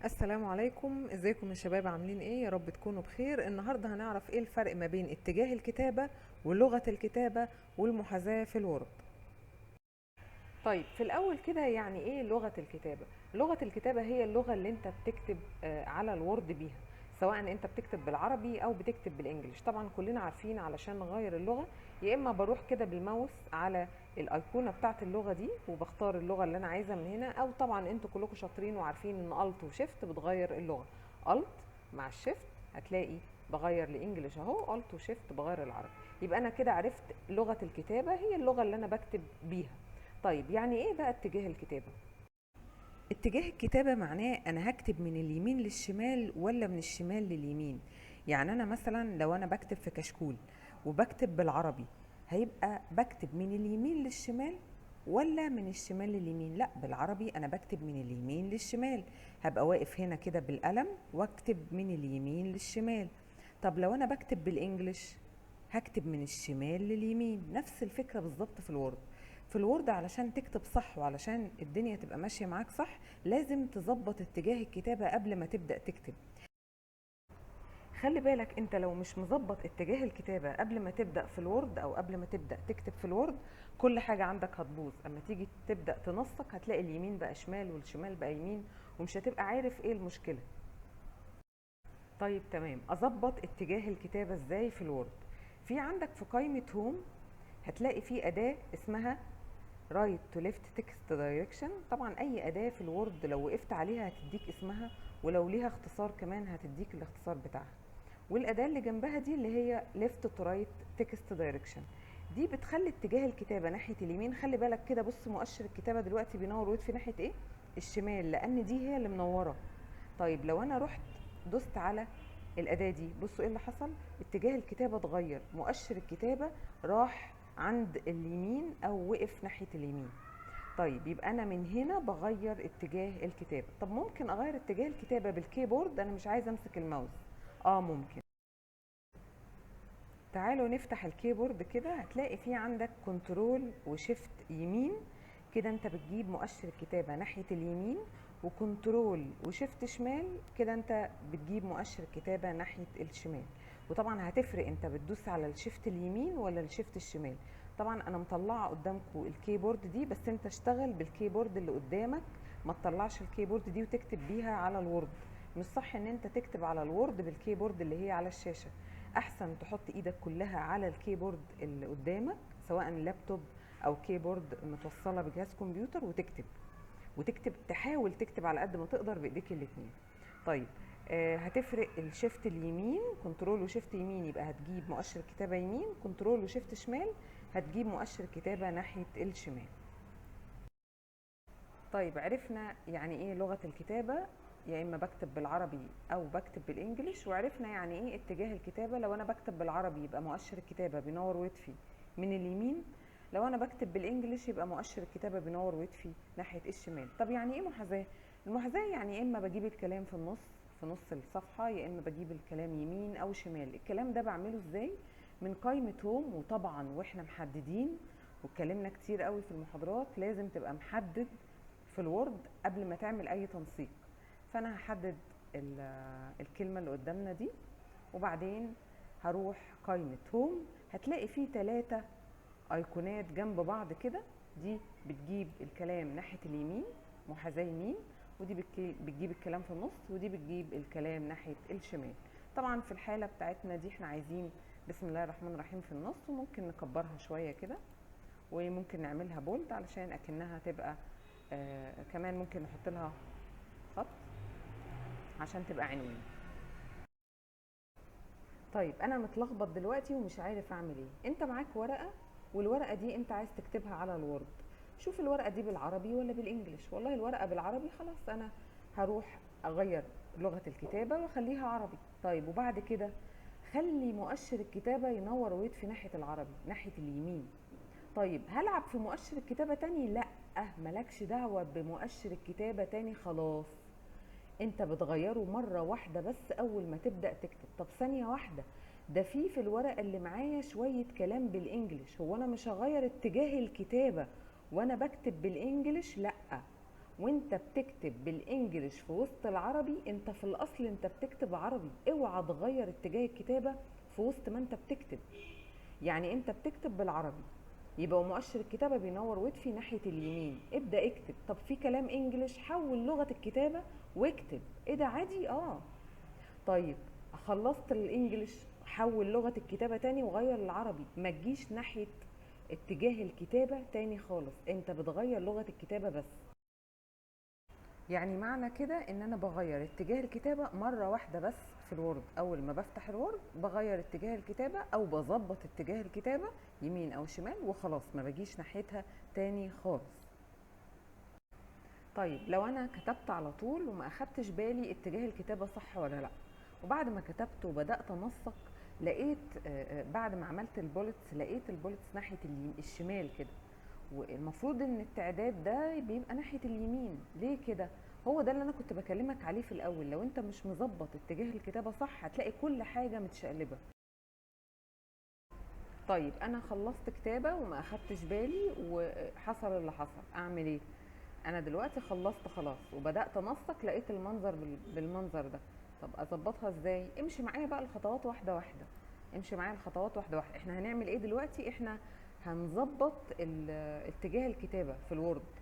السلام عليكم، ازيكم يا شباب؟ عاملين ايه؟ يا رب تكونوا بخير. النهارده هنعرف ايه الفرق ما بين اتجاه الكتابة ولغة الكتابة والمحاذاة في ال Word. طيب في الاول كده يعني ايه لغة الكتابة؟ لغة الكتابة هي اللغة اللي انت بتكتب على ال Word بيها، سواء انت بتكتب بالعربي او بتكتب بال English. طبعا كلنا عارفين علشان نغير اللغة يا اما بروح كده بالماوس على الايقونة بتاعت اللغة دي وبختار اللغة اللي انا عايزها من هنا، او طبعا انتوا كلكم شاطرين وعارفين ان Alt و Shift بتغير اللغة. Alt مع ال Shift هتلاقي بغير ل English اهو، Alt و Shift بغير العربي. يبقى انا كده عرفت لغة الكتابة هي اللغة اللي انا بكتب بيها. طيب يعني ايه بقى اتجاه الكتابة؟ اتجاه الكتابة معناه انا هكتب من اليمين للشمال ولا من الشمال لليمين. يعني انا مثلا لو انا بكتب في كشكول وبكتب بالعربي هيبقى بكتب من اليمين للشمال ولا من الشمال لليمين؟ لا، بالعربي انا بكتب من اليمين للشمال، هبقى واقف هنا كده بالقلم واكتب من اليمين للشمال. طب لو انا بكتب بال English هكتب من الشمال لليمين. نفس الفكرة بالظبط في ال Word. في ال Word علشان تكتب صح وعلشان الدنيا تبقى ماشية معاك صح لازم تظبط اتجاه الكتابة قبل ما تبدأ تكتب. خلي بالك انت لو مش مظبط اتجاه الكتابة قبل ما تبدأ في ال Word او قبل ما تبدأ تكتب في ال Word كل حاجة عندك هتبوظ. اما تيجي تبدأ تنسق هتلاقي اليمين بقى شمال والشمال بقى يمين ومش هتبقى عارف ايه المشكلة. طيب تمام، اظبط اتجاه الكتابة ازاي في ال Word؟ في عندك في قائمة Home هتلاقي في أداة اسمها right to left text direction. طبعا اي اداة في ال Word لو وقفت عليها هتديك اسمها، ولو ليها اختصار كمان هتديك الاختصار بتاعها. والاداة اللي جنبها دي اللي هي left to right text direction دي بتخلي اتجاه الكتابة ناحية اليمين. خلي بالك كده، بص مؤشر الكتابة دلوقتي بينور ويطفي ناحية ايه؟ الشمال، لان دي هي اللي منورة. طيب لو انا رحت دوست على الاداة دي بصوا ايه اللي حصل، اتجاه الكتابة اتغير، مؤشر الكتابة راح عند اليمين او وقف ناحية اليمين. طيب يبقى انا من هنا بغير اتجاه الكتابة. طب ممكن اغير اتجاه الكتابة بال keyboard؟ انا مش عايزة امسك الماوس. ممكن. تعالوا نفتح ال keyboard كده، هتلاقي في عندك Control و Shift يمين كده، انت بتجيب مؤشر الكتابة ناحية اليمين، و Control و Shift شمال كده انت بتجيب مؤشر الكتابة ناحية الشمال. وطبعا هتفرق انت بتدوس على ال Shift اليمين ولا ال Shift الشمال. طبعا انا مطلعه قدامكم ال keyboard دي، بس انت اشتغل بال keyboard اللي قدامك، ما تطلعش ال keyboard دي وتكتب بيها على ال Word. مش صح ان انت تكتب على ال Word بال keyboard اللي هي على الشاشه، احسن تحط ايدك كلها على ال keyboard اللي قدامك، سواء لابتوب او keyboard متوصله بجهاز كمبيوتر، وتكتب تحاول تكتب على قد ما تقدر بايديك الاتنين. طيب هتفرق ال Shift اليمين، Control و Shift يمين يبقى هتجيب مؤشر الكتابة يمين، Control و Shift شمال هتجيب مؤشر الكتابة ناحية الشمال. طيب عرفنا يعني ايه لغة الكتابة، يا اما بكتب بالعربي او بكتب بال English، وعرفنا يعني ايه اتجاه الكتابة. لو انا بكتب بالعربي يبقى مؤشر الكتابة بينور ويطفي من اليمين، لو انا بكتب بال English يبقى مؤشر الكتابة بينور ويطفي ناحية الشمال. طب يعني ايه محاذاة؟ المحاذاة يعني يا اما بجيب الكلام في النص، في نص الصفحة، يا اما بجيب الكلام يمين او شمال. الكلام ده بعمله ازاي؟ من قائمة Home، وطبعا واحنا محددين واتكلمنا كتير قوي في المحاضرات لازم تبقى محدد في ال Word قبل ما تعمل اي تنسيق. فانا هحدد الكلمة اللي قدامنا دي، وبعدين هروح قائمة Home، هتلاقي فيه 3 ايقونات جنب بعض كده، دي بتجيب الكلام ناحية اليمين محاذاة يمين، ودي بتجيب الكلام في النص، ودي بتجيب الكلام ناحية الشمال. طبعا في الحالة بتاعتنا دي احنا عايزين بسم الله الرحمن الرحيم في النص، وممكن نكبرها شوية كده، وممكن نعملها bold علشان اكنها تبقى، كمان ممكن نحط لها خط عشان تبقى عنوان. طيب انا متلخبط دلوقتي ومش عارف اعمل ايه. انت معاك ورقة، والورقة دي انت عايز تكتبها على ال Word. شوف الورقة دي بالعربي ولا بال English. والله الورقة بالعربي، خلاص انا هروح اغير لغة الكتابة واخليها عربي. طيب وبعد كده خلي مؤشر الكتابة ينور ويطفي ناحية العربي، ناحية اليمين. طيب هلعب في مؤشر الكتابة تاني؟ لا، مالكش دعوة بمؤشر الكتابة تاني، خلاص انت بتغيره مرة واحدة بس اول ما تبدأ تكتب. طب ثانية واحدة، ده في الورقة اللي معايا شوية كلام بالانجلش، هو انا مش هغير اتجاه الكتابة وانا بكتب بالانجلش؟ لا، وانت بتكتب بال English في وسط العربي، انت في الاصل انت بتكتب عربي، اوعى تغير اتجاه الكتابة في وسط ما انت بتكتب. يعني انت بتكتب بالعربي يبقى مؤشر الكتابة بينور ويطفي ناحية اليمين، ابدأ اكتب. طب في كلام English، حول لغة الكتابة واكتب. ايه ده عادي؟ طيب خلصت ال English، حول لغة الكتابة تاني وغير العربي، ما تجيش ناحية اتجاه الكتابة تاني خالص، انت بتغير لغة الكتابة بس. يعني معنى كده ان انا بغير اتجاه الكتابة مرة واحدة بس في ال Word، اول ما بفتح ال Word بغير اتجاه الكتابة او بظبط اتجاه الكتابة يمين او شمال وخلاص، ما بجيش ناحيتها تاني خالص. طيب لو انا كتبت على طول وما اخدتش بالي اتجاه الكتابة صح ولا لا، وبعد ما كتبت وبدأت انسق لقيت، بعد ما عملت ال bullets لقيت ال bullets ناحية الشمال كده، والمفروض ان التعداد ده بيبقى ناحية اليمين، ليه كده؟ هو ده اللي انا كنت بكلمك عليه في الاول، لو انت مش مظبط اتجاه الكتابة صح هتلاقي كل حاجة متشقلبة. طيب انا خلصت كتابة وما اخدتش بالي وحصل اللي حصل، اعمل ايه؟ انا دلوقتي خلصت خلاص وبدأت انسق، لقيت المنظر بالمنظر ده، طب اظبطها ازاي؟ امشي معايا بقى الخطوات واحدة واحدة، امشي معايا الخطوات واحدة واحدة. احنا هنعمل ايه دلوقتي؟ احنا هنظبط اتجاه الكتابة في ال Word.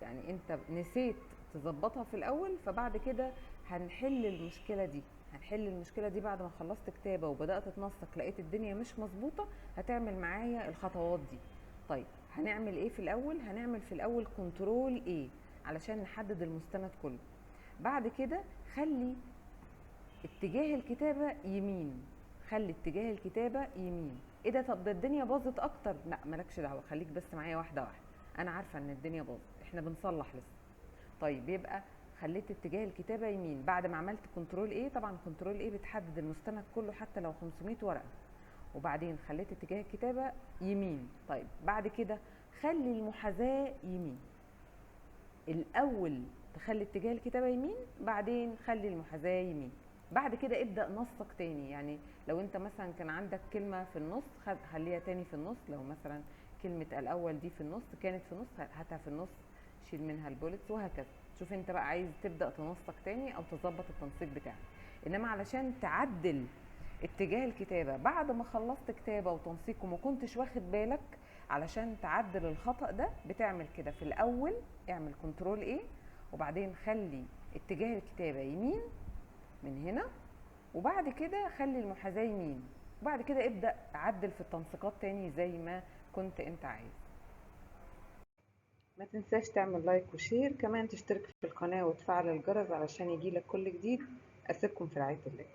يعني انت نسيت تظبطها في الاول، فبعد كده هنحل المشكلة دي، هنحل المشكلة دي بعد ما خلصت كتابة وبدأت تنسق لقيت الدنيا مش مظبوطة، هتعمل معايا الخطوات دي. طيب هنعمل ايه في الاول؟ هنعمل في الاول Control A علشان نحدد المستند كله. بعد كده خلي اتجاه الكتابة يمين، خلي اتجاه الكتابة يمين. ايه ده؟ طب ده الدنيا باظت اكتر. لا مالكش دعوة، خليك بس معايا واحدة واحدة، انا عارفة ان الدنيا باظت، احنا بنصلح لسه. طيب يبقى خليت اتجاه الكتابة يمين بعد ما عملت Control A. طبعا Control A بتحدد المستند كله حتى لو 500 ورقة، وبعدين خليت اتجاه الكتابة يمين. طيب بعد كده خلي المحاذاة يمين. الأول تخلي اتجاه الكتابة يمين، بعدين خلي المحاذاة يمين. بعد كده ابدأ نسق تاني، يعني لو انت مثلا كان عندك كلمة في النص خليها تاني في النص، لو مثلا كلمة الأول دي في النص كانت في النص هاتها في النص، شيل منها ال bullets وهكذا. شوف انت بقى عايز تبدأ تنسق تاني او تظبط التنسيق بتاعك. انما علشان تعدل اتجاه الكتابة بعد ما خلصت كتابة وتنسيق وما كنتش واخد بالك، علشان تعدل الخطأ ده بتعمل كده. في الأول اعمل Control A، وبعدين خلي اتجاه الكتابة يمين من هنا، وبعد كده خلي المحاذاة يمين، وبعد كده ابدأ عدل في التنسيقات تاني زي ما كنت انت عايز. ما تنساش تعمل like و share، كمان تشترك في القناة وتفعل الجرس علشان يجيلك كل جديد. أسيبكم في رعاية الله.